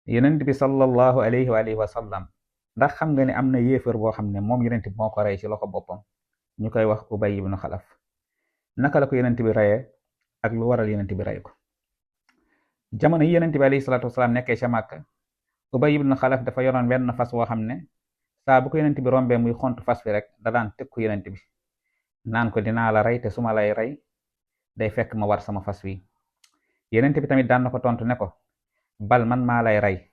yonent bi sallallahu alayhi wa alihi wa sallam ndax xam nga ne am na yéefar boo xam ne moom yonent bi moo ko rey ci loxo boppam ñu koy wax Ubay ibn Xalaf. naka la ko yonent bi reyee ak lu waral yonent bi rey ko? jamono yi yonent bi alayhi salaatu wasalaam nekkee ca Màkka, Ubay ibn Xalaf dafa yoroon benn fas woo xam ne saa bu ko yonent bi rombee muy xont fas bi rek da daan tëkku yonent bi naan ko dinaa la rey te su ma lay rey day fekk ma war sama fas wi. yonent bi tamit daan na ko tontu ne ko bal man maa lay rey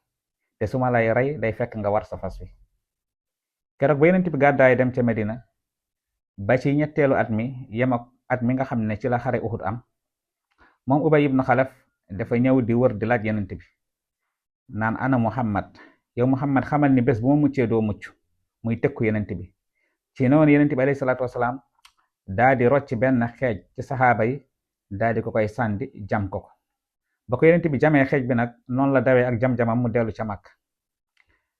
te su ma lay rey day fekk nga war sa fas wi. keroog ba yonent bi gàddaay dem ca Medina ba ci ñetteelu at mi yem ak at mi nga xam ne ci la xare Uhud am, moom Ubay ibn Xalaf dafa ñëw di wër di laaj yonent bi naan ana Muhammad, yow Muhammad xamal ni bés bu ma muccee doo mucc, muy tëkku yonent bi. ci noonu yonent bi alayhi salaatu wasalaam daa di rocc benn xeej ci saxaaba yi daa di ko koy sàndi jam ko ba ko yonent bi jamee xeej bi nag noonu la dawee ak jam-jamam mu dellu ca Makka.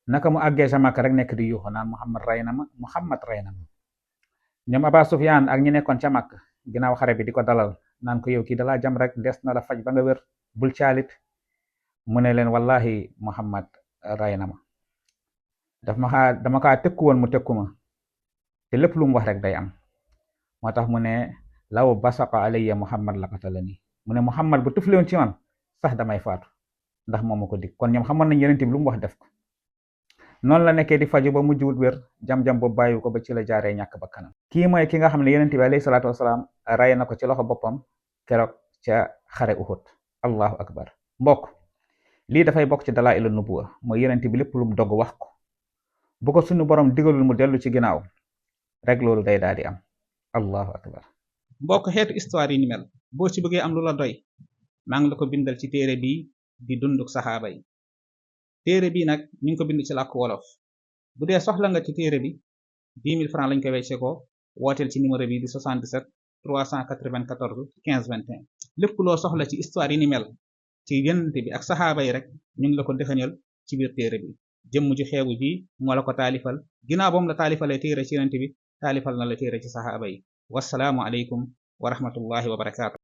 naka mu àggee ca Makka rek nekk di yuuxu naan Muhammad rey na ma, Muhammad rey na ma. ñoom Aba Sufyaan ak ñi nekkoon ca Makka ginnaaw xare bi di ko dalal naan ko yow kii dalaa jam rek, des na la faj ba nga wér, bul caalit. mu ne leen wallahi Muhammad rey na ma, dama kaa tëkku woon mu tëkku ma te lépp lu mu wax rek day am. moo tax mu ne law basaqa alayya Muhammad la qatalani, mu ne Muhammad bu tuflewoon ci man sax damay faatu ndax moom ma ko dig. kon ñoom xamoon nañ yonent bi lu mu wax def ko. noonu la nekkee di faju ba mujj wut wér, jam-jam boobu bàyyi ko ba ci la jaaree ñàkk ba kanam. kii mooy ki nga xam ne yonent bi alayhi salaatu wasalaam rey na ko ci loxo boppam keroog ca xare Uhud. allahu akbar. mbokk lii dafay bokk ci dalaa'ilu nubuwa, mooy yonent bi lépp lu mu dogg wax ko, bu ko suñu borom digalul mu dellu ci ginnaaw rek loolu day daal di am. allahu akbar. mbokk xeetu histoire yi ni mel boo ci bëggee am lu la doy maa ngi la ko bindal ci téere bii di dunduk saxaaba yi. téere bii nag ñu ngi ko bind ci làkk wolof. bu dee soxla nga ci téere bi 10 000 francs lañ ko wecce ko, wooteel ci numéro bi di 77 394 15 21. lépp loo soxla ci histoire yi ni mel ci yonent bi ak saxaaba yi rek ñu ngi la ko dëxañal ci biir téere bi. jëmm ju xeebu ji moo la ko taalifal, ginnaaw boom la taalifalee téere ci yonent bi taalifal na la téere ci saxaaba yi. wassalaamu aleykum wa rahmatullahi wa barakaatu.